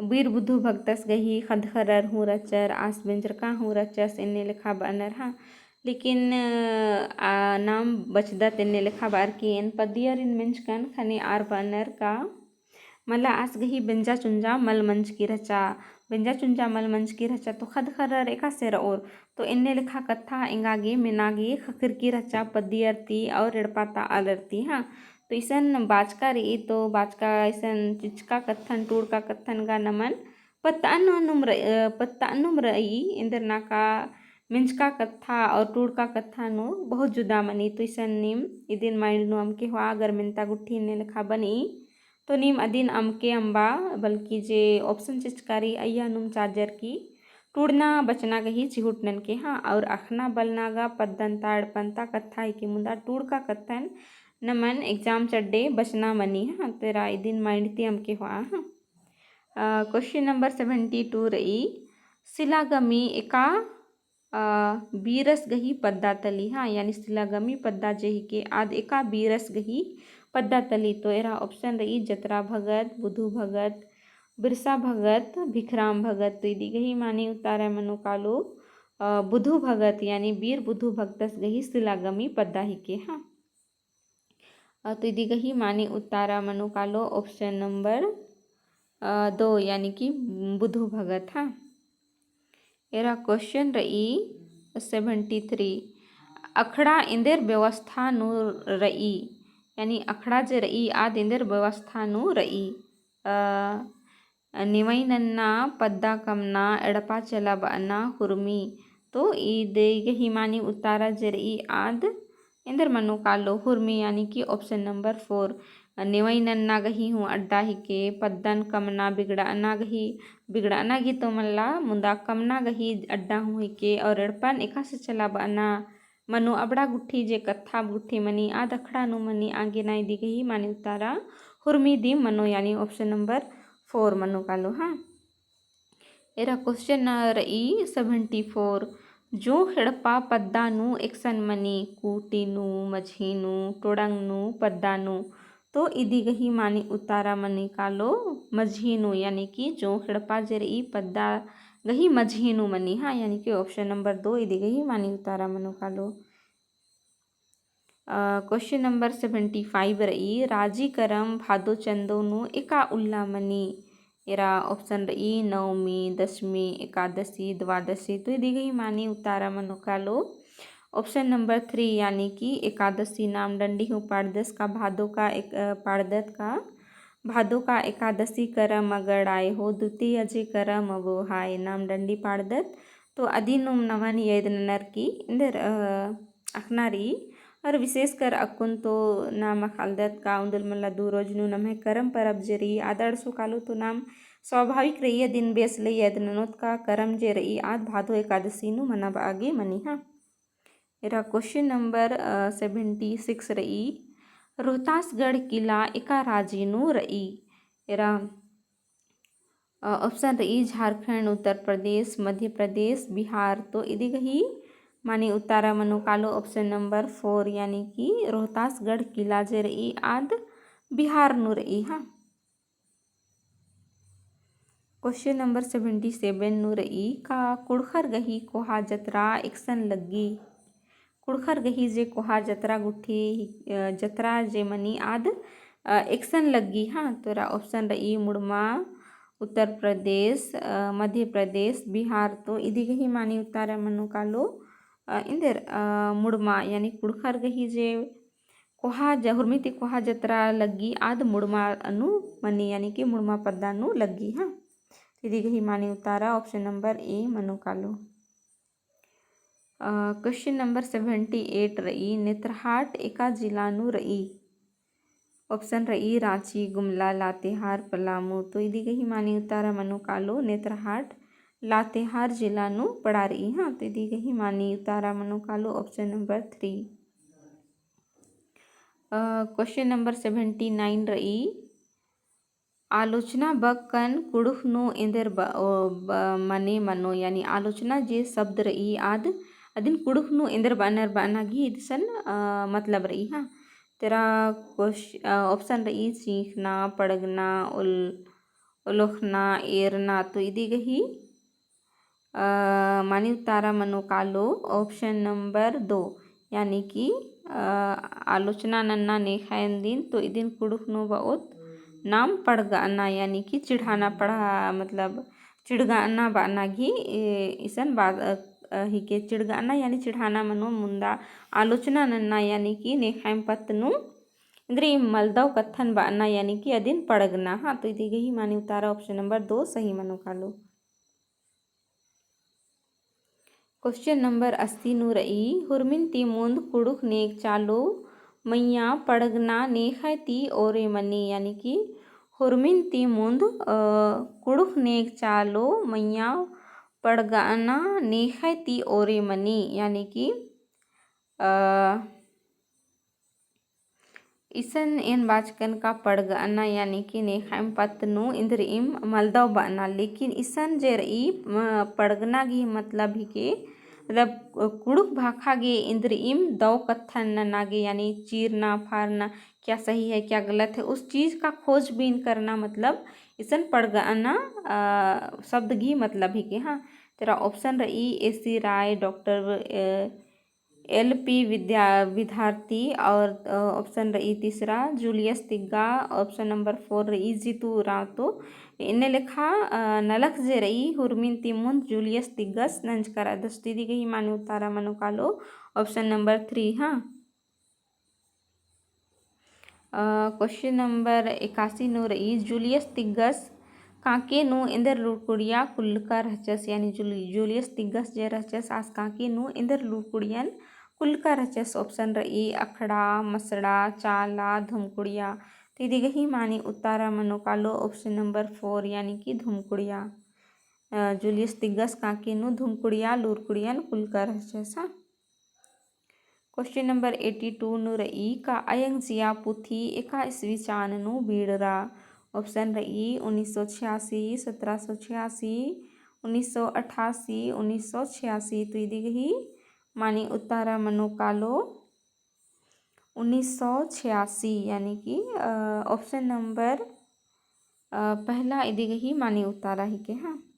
बीर बुधु भगतस गही ख़द्द ख़र्रर हूँ रहचर, आस बेंजरका हूँ रहचस, एन्ने लेखा बअनर। हाँ, लेकिन, अ, आ नाम बचदत एन्ने लेखा बअर की एन पद्दियरिन मेंजकन ख़ने आर बअनर का मला आस गही बेंजा चुंजा मल मंजकी रहचा, बेंजा चुंजा मल मंजकी रहचा तो ख़द्द ख़र्रर एकासे रओर। तो एन्ने लेखा कत्था एंगा गे मेना गे ख़क्खरकी रहचा पद्दियर ती और एड़पा ता आलर ती। हाँ, तो इसन बाचका रई, तो बाचका इसन चिचका कत्थन, टूड़का कत्थन गा नमन पत्तअन नुम रई, अ, पत्तअन नुम रई, एन्देर नाका मेंजका कत्था और टूड़का कत्था नू बहुत जुदा मनी। तो इसन नीम इदिन mind नू अमके होआ, अगर मेन्ता गुट्ठी एन्ने लेखा बनई, तो नीम अदिन अमके अम्बा, बल्कि जे option चिचका रई अइय्या नुम चाजर की टूड़ना बचना गही चिहुट ननके। हाँ, और अख़ना बलना गा पद्दन ता एड़पन ता कत्था हिके, मुदा टूड़का कत्थन नमन exam चड्डे बचना मनी। हाँ, तेरा इदिन mind ती अमके होआ। हाँ, अ, question number seventy two रई, सिलागमी एका अ, बीरस गही पद्दा तली, हाँ, यानी सिलागमी पद्दा जे हिके आद एका बीरस गही पद्दा तली। तो एरा option रई जतरा भगत, बुधु भगत, बिरसा भगत, भिखराम भगत। तो इदी गही माने उत्तारा मनो कालो, अ, बुधु भगत यानी बीर बुधु भगतस गही सिलागमी पद्दा हिके, हाँ। अ, तो इदी गही माने उत्तारा मनो कालो option number, अ, दो यानी कि बुधु भगत, हाँ। एरा question रई seventy three, अखड़ा एन्देर व्यवस्था नू रई, यानी अखड़ा जे रई आद एन्देर व्यवस्था नू रई। अ, नेवई नन्ना, पद्दा कमना, एड़पा चलाबअना, हुरमी। तो इदी गही माने उत्तारा जे रई आद एन्देर मनो कालो, हुरमी यानी कि option number four। नेवई नन्ना गही हूँ अड्डा हिके, पद्दन कमना बिगड़अना गही, बिगड़अना गही तो मल्ला, मुन्दा कमना गही अड्डा हूँ हिके, और एड़पन एकासे चलाबअना मनो, अबड़ा गुट्ठी जे कत्था गुट्ठी मनी आद अखड़ा नू मनी। आगे ना इदी गही माने उत्तारा हुरमी दिम मनो यानी option number four मनो कालो, हाँ। एरा question रई seventy four, जोंख़ एड़पा पद्दा नू एकसन मनी, कूटी नू, मझी नू, टोड़ंग नू, पद्दा नू। तो इदी गही माने उत्तारा मनी कालो मझी नू, यानी कि जोंख़ एड़पा जे रई पद्दा गही मझी नू मनी, हाँ, यानी कि option number दो इदी गही माने उत्तारा मनो कालो। अ, question number seventy five रई, राजी करम भादो चंदो नू एका उल्ला मनी। एरा option रई नवमी, दशमी, एकादशी, द्वादशी। तो इदी गही माने उत्तारा मनो कालो option number three, यानी कि एकादशी नाम डंडी हूँ पाड़दस का भादो का एक, अ, पाड़दत का भादो का एकादशी करम अगर आए हो, द्वितीय जे करम अबो हाय नाम डंडी पाड़दत। तो अदिनुम नमन याद ननर की एन्देर, अ, अख़ना रई। और विशेषकर अक्कुन तो नाम अख़ालदत का उन्दुल मल्ला दू रोज नू नम्है करम परब जे रई आद अंड़सो कालो तो नाम स्वाभाविक रई अदिन बेस ले याद ननोत का करम जे रई आद भादो एकादशी नू मनाबआ गे मनी, हाँ। एरा question number, अ, seventy six रई, रोहतासगढ़ किला एका राजी नू रई। एरा, अ, option रई झारखंड, उत्तर प्रदेश, मध्य प्रदेश, बिहार। तो इदी गही माने उत्तारा मनो कालो option number four, यानी कि रोहतासगढ़ किला जे रई आद बिहार नू रई, हाँ। Question number seventy seven नू रई, का कुँड़ुख़र गही कोहा जतरा एकसन लग्गी? कुँड़ुख़र गही जे कोहा जतरा गुट्ठी, अ, जतरा जे मनी आद, अ, एकसन लग्गी, हाँ। तो एरा option रई मुड़मा, उत्तर प्रदेश, अ, मध्य प्रदेश, बिहार। तो इदी गही माने उत्तारा मनो कालो, अ, एन्देर, अ, मुड़मा, यानी कुँड़ुख़र गही जे कोहा ज-, हुरमी ती कोहा जतरा लग्गी आद मुड़मा नू मनी, यानी कि मुड़मा पद्दा नू लग्गी, हाँ। इदी गही माने उत्तारा option number A मनो कालो। अ, question number seventy eight रई, नेतरहाट एका जिला नू रई? Option रई राँची, गुमला, लातेहार, पलामू। तो इदी गही माने उत्तारा मनो कालो नेतरहाट लातेहार जिला नू पड़ा रई, हाँ। तो इदी गही माने उत्तारा मनो कालो option number three। अ, question number seventy nine रई, आलोचना बक्कन कुँड़ुख़ नू एन्देर ब-, ओ, ब-, मने मनो, यानी आलोचना जे शब्द रई आद, अदिन कुँड़ुख़ नू एन्देर बअनर बअना गही इदिसन, अ, मतलब रई, हाँ। तेरा क्वेश-, अ, option रई चींख़ना, पड़गना, ओल-, ओलोख़ना, एरना। तो इदी गही अ, माने उत्तारा मनो कालो option number दो, यानी कि, अ, आलोचना नन्ना नेख़ायन दिन, तो इदिन कुँड़ुख़ नू बओत नाम पड़गअना, यानी कि चिढ़ाना पड़ा, मतलब चिड़गअना बअना गही, ए, इसन बा-, अ, अ, हिके चिड़गअना यानी चिढ़ाना मनो मुन्दा आलोचना नन्ना, यानी कि नेख़ायम पत्त नू इन्द्री मलदव कत्थन बअना, यानी कि अदिन पड़गना। हाँ, तो इदी गही माने उत्तारा option number दो सही मनो कालो। Question number अस्सी नू रई, हुरमिन ती मुन्द कुँड़ुख़ नेग चालो मइय्याँ पड़गना नेख़य ती ओरे मनी, यानी कि हुरमिन ती मुन्द, अ, कुँड़ुख़ नेग चालो मइय्याँ पड़गना नेख़य ती ओरे मनी, यानी कि, अ, इसन एन बाचकन का पड़गअना यानी कि नेख़ायम पत्त नू इन्द्रिइम मलदव बअना, लेकिन इसन जे रई, म-, पड़गना गही मतलब हिके मतलब, अ, कुँड़ुख़ भाखा गे इन्द्रिइम दौ कत्थन नना गे, यानी चीरना, फारना, क्या सही है, क्या गलत है, उस चीज़ का खोजबीन करना, मतलब, इसन पड़गअना, अ, शब्द गही मतलब हिके, हाँ। तेरा option रई एसी राय, डॉक्टर, अ, एल पी विद्या-, विद्यार्थी और, अ, option रई तीसरा जूलियस तिग्गा, option number four रई जीतू राँवतो। इन्ने लेखा, अ, नलख जे रई हुरमिन ती मुन्द जूलियस तिग्गस नंजका रअदस। तो इदी गही माने उत्तरा मनो कालो option number three, हाँ। अ, question number एकासी नू रई, जूलियस तिग्गस कांके नू एन्देर लूरकुड़िया कुल्लका रहचस, यानी जूलि-, जूलियस तिग्गस जे रहचस आस कांके नू एन्देर लूरकुड़ियन कुल्लका रहचस। Option रई अखड़ा, मसड़ा, चाला, धुमकुड़िया। तो इदी गही माने उत्तरा मनो कालो option number four, यानी कि धुमकुड़िया। अ, जूलियस तिग्गस कांके नू धुमकुड़िया लूरकुड़ियन कुल्लका रहचस, हाँ। Question number eighty two नू रई, का अयंग जिया पुथी एका ईस्वी चान नू बीड़रा? Option रई उन्नीस सौ छियासी, सत्रह सौ छियासी, उन्नीस सौ अट्ठासी, उन्नीस सौ छियासी। तो इदी गही माने उत्तरा मनो कालो उन्नीस सौ छियासी, यानी कि, अ, option number, अ, पहला इदी गही माने उत्तरा हिके, हाँ।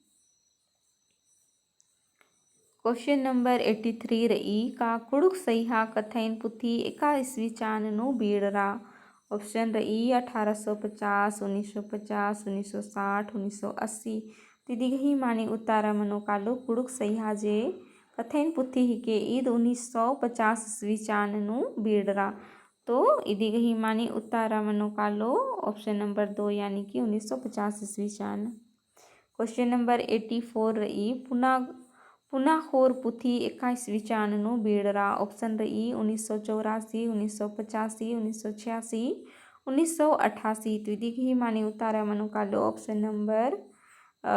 Question number eighty three रई, का कुँड़ुख़ सइहा कत्थइन पुथी एका ईस्वी चान नू बीड़रा? Option रई अठारह सौ पचास, उन्नीस सौ पचास, उन्नीस सौ साठ, उन्नीस सौ अस्सी। तो इदी गही माने उत्तरा मनो कालो कुँड़ुख़ सइहा जे कत्थइन पुथी हिके ईद उन्नीस सौ पचास ईस्वी चान नू बीड़रा। तो इदी गही माने उत्तरा मनो कालो option number दो, यानी कि उन्नीस सौ पचास ईस्वी चान। Question number eighty four रई, पुना, पुनाखोर पुथी एका ईस्वी चान नू बीड़रा? Option रई उन्नीस सौ चौरासी, उन्नीस सौ पचासी, उन्नीस सौ छियासी, उन्नीस सौ अट्ठासी। तो इदी गही माने उत्तरा मनो कालो option number, अ,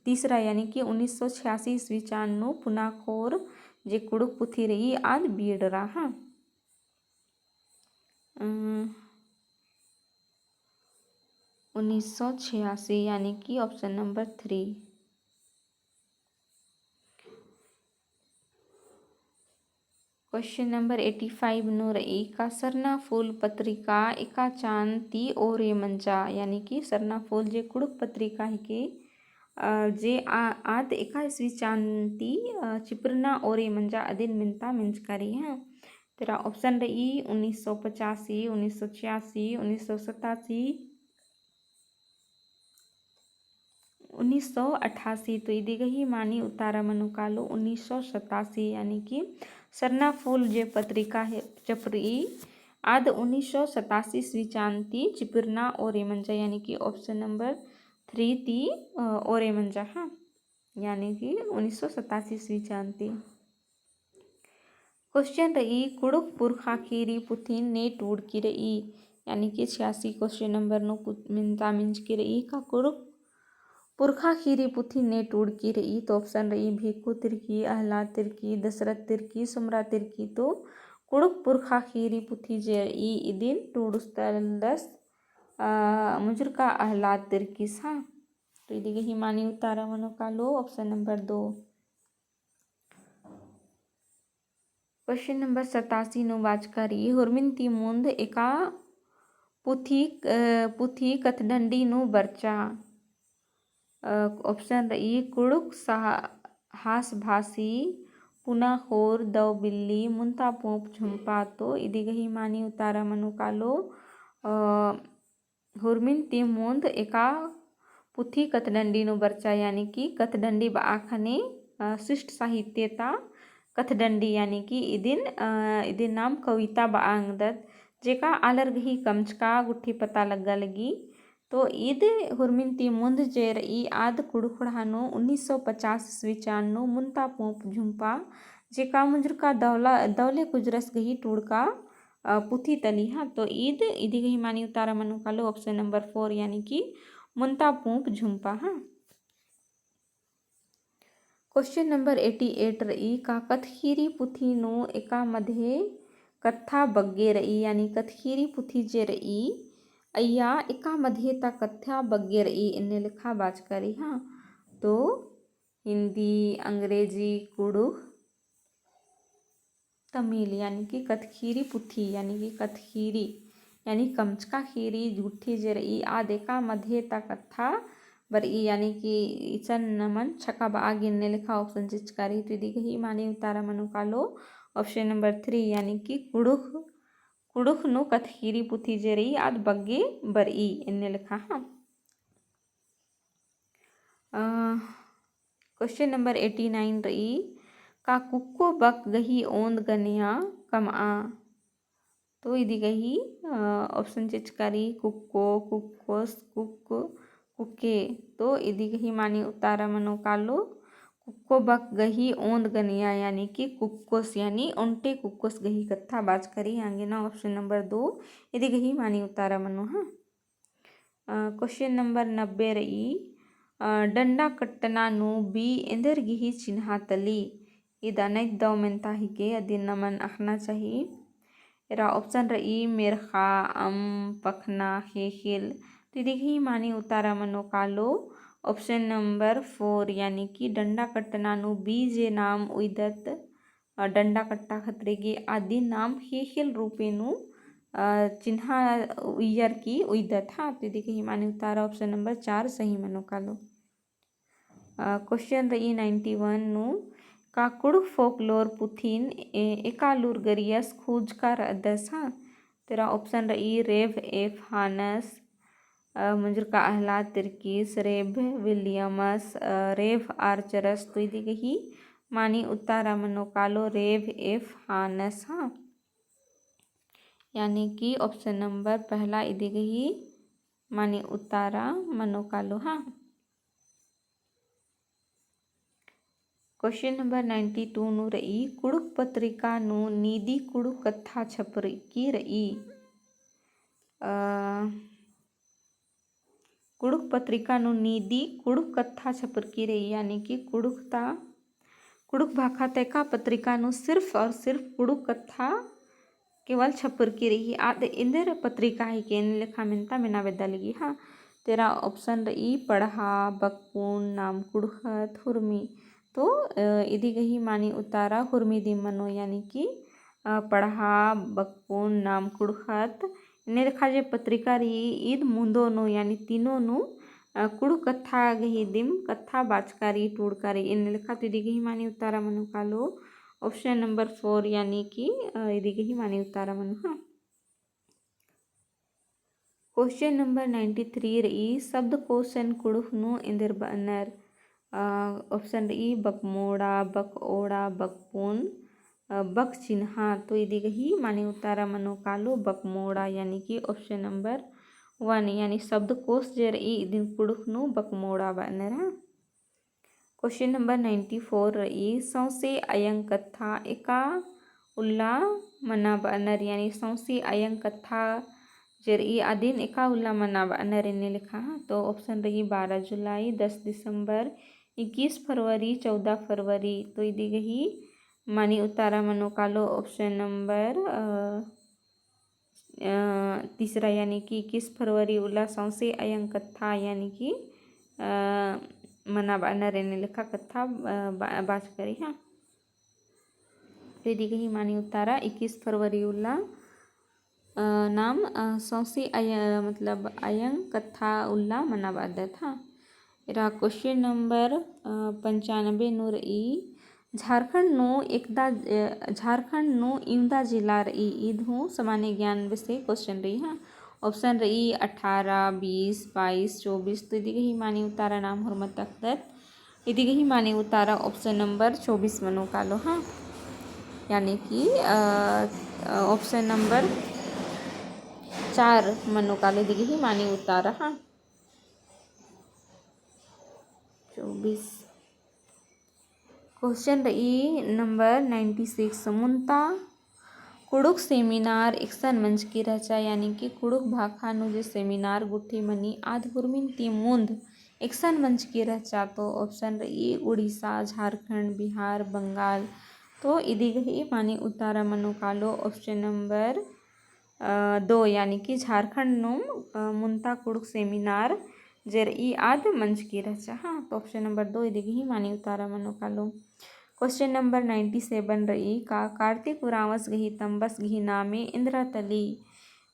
तीसरा, यानी कि उन्नीस सौ छियासी ईस्वी चान नू पुनाखोर जे कुँड़ुख़ पुथी रई आद बीड़रा, हाँ। अम, उन्नीस सौ छियासी, यानी कि option number three। Question number eighty five नू रई, का सरना फूल पत्रिका एका चान ती ओरे मंजा? यानी कि सरना फूल जे कुँड़ुख़ पत्रिका हिके, अ, जे आ-, आद एका ईस्वी चान ती, अ, चिपरना ओरे मंजा अदिन मेन्ता मेंजका रई, हाँ। तेरा option रई उन्नीस सौ पचासी, उन्नीस सौ छियासी, उन्नीस सौ सतासी, उन्नीस सौ अट्ठासी। तो इदी गही माने उत्तरा मनो कालो उन्नीस सौ सतासी, यानी कि सरना फूल जे पत्रिका हे चपरई आद उन्नीस सौ सतासी ईस्वी चान ती चिपरना ओरे मंजा, यानी कि option number three ती, अ, ओरे मंजा, हाँ, यानी कि उन्नीस सौ सतासी ईस्वी चान ती। Question रई, कुँड़ुख़ पुरखा ख़ीरी पुथिन ने टूड़की रई? यानी कि छियासी question number नू पु-, मेन्ता मेंजकी रई, का कुँड़ुख़ पुरखा ख़ीरी पुथिन ने टूड़की रई? तो option रई भिक्खु तिर्की, अहलाद तिर्की, दसरत तिर्की, सुमरा तिर्की। तो कुँड़ुख़ पुरखा ख़ीरी पुथी जे रई इदिन टूड़ुस तलदस, अ, मुजुरका अहलाद तिर्कीस, हाँ। तो इदी गही माने उत्तरा मनो कालो option number दो। Question number सतासी नू बाचका रई, हुरमिन ती मुन्द एका पुथी, अ, पुथी कथडंडी नू बरचा। अ, option रई कुँड़ुख़ सहा-, हासभासी, पुनाखोर, दव बिल्ली, मुन्ता पूँप, झुम्पा। तो इदी गही माने उत्तरा मनो कालो, अ, हुरमिन ती मुन्द एका पुथी कथडंडी नू बरचा, यानी कि कथडंडी बआ ख़ने, अ, शिष्ट साहित्य ता कथडंडी, यानी कि इदिन, अ, इदिन नाम कविता बआ ओंगदत, जेका आलर गही कमचका गुट्ठी पता लग्गा लगी। तो ईद हुरमिन ती मुन्द जे रई आद कुँड़ुख़ड़ा नू उन्नीस सौ पचास ईस्वी चान नू मुन्ता पूँप झुम्पा, जेका मुजुरका दवला, दवले कुजरस गही टूड़का, अ, पुथी तली, हाँ। तो ईद, इदी गही माने उत्तरा मनो कालो option number four, यानी कि मुन्ता पूँप झुम्पा, हाँ। Question number eighty eight रई, का कथख़ीरी पुथी नू एका मधे कत्था बग्गे रई, यानी कथख़ीरी पुथी जे रई, अइय्या एका मधे ता कत्था बग्गे रई, एन्ने लेखा बाचका रई, हाँ। तो हिंदी, अंग्रेजी, कुँड़ुख़, तमिल, यानी कि कत्थख़ीरी पुथी, यानी कि कत्थख़ीरी, यानी कमचका ख़ीरी गुट्ठी जे रई, आद एका मधे ता कत्था बरई, यानी कि इसन नमन छकाबआ गे एन्ने लेखा option चिचका रई। तो इदी गही मानी उतारा मनो कालो option number three, यानी कि कुँड़ुख़, कुँड़ुख़ नू कत्थख़ीरी पुथी जे रई, आद बग्गे बरई एन्ने लेखा, हाँ। अ, question number eighty nine रई, का कुक्को बक गही ओन्द गनेया कमआ? तो इदी गही, अ, option चिचका रई, कुक्को, कुक्कोस, कुक्क, कुक्के। तो इदी गही मानी उतारा मनो कालो, कुक्को बक गही ओन्द गनेया, यानी कि कुक्कोस, यानी ओन्टे कुक्कोस गही कत्था बाचका रई, आंगे ना option number दो, इदी गही मानी उतारा मनो, हाँ। अ, question number नब्बे रई, अ, डंडा कट्टना नू बी एन्देर गही चिन्हा तली? इद अनैत दव मेन्ता हिके, अदिन नमन अख़ना चाही। एरा option रई मेर्ख़ा, अम्म, पखना, ख़ेख़ेल। तो इदी गही मानी उतारा मनो कालो option number four, यानी कि डंडा कट्टना नू बी जे नाम उइदत, अ, डंडा कट्टा खतरे गे आदिन नाम ख़ेख़ेल रूपे नू, अ, चिन्हा उइयर की उइदत, हाँ। तो इदी गही मानी उतारा option number चार सही मनो कालो। अ, question रई ninety one नू, का कुँड़ुख़ folklore पुथिन ए-, एका लूरगरियस खुजका रअदस, हाँ। तेरा option रई रेभ एफ हानस, अ, मुंजुरका अहलाद तिर्कीस, रेभ विलियमस, अ, रेभ आर्चरस। तो इदी गही मानी उतारा मनो कालो रेभ एफ हानस, हाँ। यानी कि option number पहला इदी गही मानी उतारा मनो कालो, हाँ। Question number ninety two नू रई, कुँड़ुख़ पत्रिका नू नीदी कुँड़ुख़ कत्था छपरकी रई। अ, कुँड़ुख़ पत्रिका नू नीदी कुँड़ुख़ कत्था छपरकी रई, यानी कि कुँड़ुख़ ता, कुँड़ुख़ भाखा ता एका पत्रिका नू सिर्फ और सिर्फ कुँड़ुख़ कत्था केवल छपरकी रई, आद एन्देर पत्रिका हिके एन्ने लेखा मेन्ता मेना बेद्दा लगी, हाँ। तेरा option रई पड़हा, बकपुन, नाम कुँड़ुख़त, हुरमी। तो, अ, इदी गही मानी उतारा हुरमी दिम मनो, यानी कि, अ, पड़हा, बकपुन, नाम कुँड़ुख़त, एन्ने लेखा जे पत्रिका रई, ईद मुन्दो नू, यानी तीनों नू, अ, कुँड़ुख़ कत्था गही दिम कत्था बाचका रई, टूड़का रई, एन्ने लेखा। तो इदी गही मानी उतारा मनो कालो option number four, यानी कि, अ, इदी गही मानी उतारा मनो, हाँ। Question number ninety three रई, शब्दकोशन कुँड़ुख़ नू एन्देर बअनर? अ, option रई बकमोड़ा, बकओड़ा, बकपुन, अ, बकचिन्हा। तो इदी गही मानी उतारा मनो कालो बकमोड़ा, यानी कि option number one, यानी शब्दकोश जे रई इदिन कुँड़ुख़ नू बकमोड़ा बअनर, हाँ। Question number ninety four रई, सौंसे अयंग कत्था एका उल्ला मना बअनर, यानी सौंसे अयंग कत्था जे रई अदिन एका उल्ला मना बअनर एन्ने लेखा, हाँ। तो option रई बारह जुलाई, दस दिसंबर, इक्कीस फरवरी, चौदह फरवरी। तो इदी गही मानी उतारा मनो कालो option number, अ, अ, तीसरा, यानी कि इक्कीस फरवरी उल्ला सौंसे अयंग कत्था, यानी कि, अ, मना बअनर एन्ने लेखा कत्था, अ, बा-, बाचका रई, हाँ। तो इदी गही मानी उतारा इक्कीस फरवरी उल्ला, अ, नाम, अ, सौंसे अय-, मतलब अयंग कत्था उल्ला मना बअदत, हाँ। एरा question number, अ, पंचानबे नू रई, झारखंड नू एकदा, अ, झारखंड नू इवंदा जिला रई, ईद हूँ सामान्य ज्ञान बेसे question रई, हाँ। Option रई अठारह, बीस, बाईस, चौबीस। तो इदी गही मानी उतारा नाम होरमत अख़दत। इदी गही मानी उतारा option number चौबीस मनो कालो, हाँ। यानी कि, अ, अ, option number चार मनो कालो इदी गही मानी उतारा, हाँ। चौबीस। Question रई number ninety six, मुन्ता कुँड़ुख़ seminar एकसन मंजकी रहचा, यानी कि कुँड़ुख़ भाखा नू जे seminar गुट्ठी मनी आद हुरमिन ती मुन्द एकसन मंजकी रहचा। तो option रई उड़ीसा, झारखंड, बिहार, बंगाल। तो इदी गही मानी उतारा मनो कालो option number, अ, दो, यानी कि झारखंड नू, अ, मुन्ता कुँड़ुख़ seminar जे र'ई आद मंजकी रहचा। हाँ, तो option number दो इदी गही मानी उतारा मनो कालो। Question number ninety seven र'ई, का कार्तिक उराँवस गही तम्बस गही नामे इन्द्रा तली?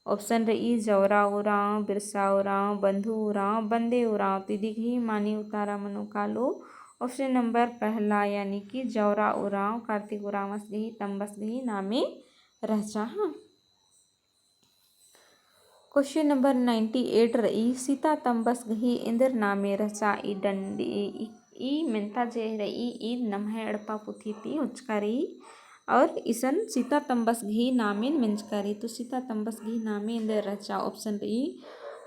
Option र'ई जौरा उराँव, बिरसा उराँव, बंधु उराँव, बंदे उराँव। तो इदी गही मानी उतारा मनो कालो option number पहला, यानी कि जौरा उराँव कार्तिक उराँवस गही तम्बस गही नामे रहचा। हाँ। Question number ninety eight र'ई, सीता तम्बस गही इन्द्र नामे रहचा। ई डंडी, ई, ई मेन्ता जे र'ई, ई नम्है एड़पा पुथी ती उचका र'ई। और इसन सीता तम्बस गही नामेन मेंजका र'ई। तो सीता तम्बस गही नामे इन्द्र रहचा। Option र'ई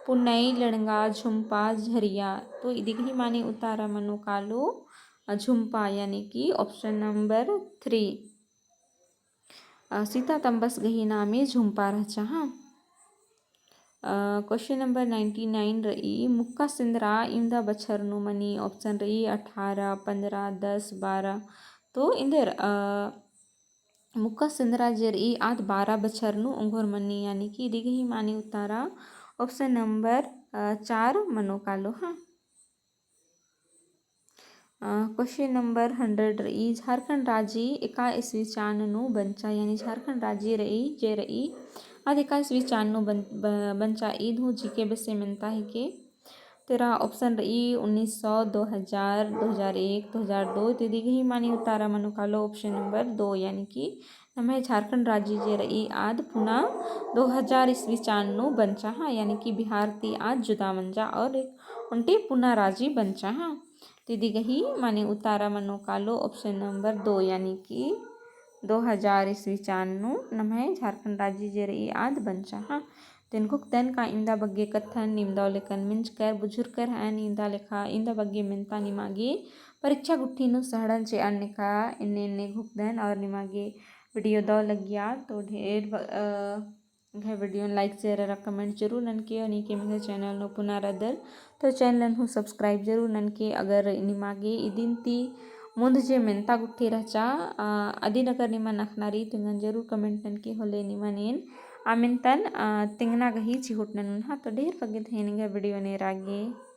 पुनई, लेड़ंगा, झुम्पा, झरिया। तो इदी गही मानी उतारा मनो कालो, अ, झुम्पा, यानी कि option number three। अ, सीता तम्बस गही नामे झुम्पा रहचा। हाँ। अ, question number ninety nine र'ई, मुक्का सिंदरा इवंदा बछर नू मनी? Option र'ई अठारह, पन्द्रह, दस, बारह। तो इन्दर, अ, मुक्का सिंदरा जे र'ई आद बारह बछर नू ओंघोर मनी, यानी कि इदी गही मानी उतारा option number, अ, चार मनो कालो। हाँ। अ, question number hundred र'ई, झारखंड राजी एका ईस्वी चान नू बंचा, यानी झारखंड राजी र'ई, जे र'ई, आद एका ईस्वी चान नू बन-, ब-, बंचा। ईद हूँ GK बेसे मेन्ता हिके। तेरा option र'ई उन्नीस सौ, दो हजार, दो हजार एक, दो हजार दो। तो इदी गही मानी उतारा मनो कालो option number दो, यानी कि नम्है झारखंड राजी जे र'ई आद पुना दो हजार ईस्वी चान नू बंचा। हाँ, यानी कि बिहार ती आद जुदा मंजा और एक ओन्टे पुना राजी बंचा। हाँ, तो इदी गही माने उतारा मनो कालो option number दो, यानी कि दो हजार ईस्वी चान नू नम्है झारखंड राजी जे र'ई आद बंचा। हाँ, तो एन घोखदन का इवंदा बग्गे कत्थन नीम दव लेकन मेंजकर बुझुरकर हन। इवंदा लेखा इवंदा बग्गे मेन्ता निमागे परीक्षा गुट्ठी नू सहड़न चि'अन नेका एन्ने एन्ने घोखदन। और निमागे video दव लग्गिया तो ढेर ब-, अ, एंग्है video न like, share अरा comment जरूर ननके। और नीके एंग्है channel नू पुना रअदर तो channel हूँ subscribe जरूर ननके। अगर निमागे इदिन ती मुन्ध जे मेन्ता गुट्ठी रहचा, अ, अदिन अगर निमन अख़ना र'ई तो एंगन जरूर comment ननके। होले निमन एन आ मेन्तन, अ, तेंगना गही चिहुट ननुन। हाँ, तो ढेर बग्गे धैन एंग्है video न एरा गे।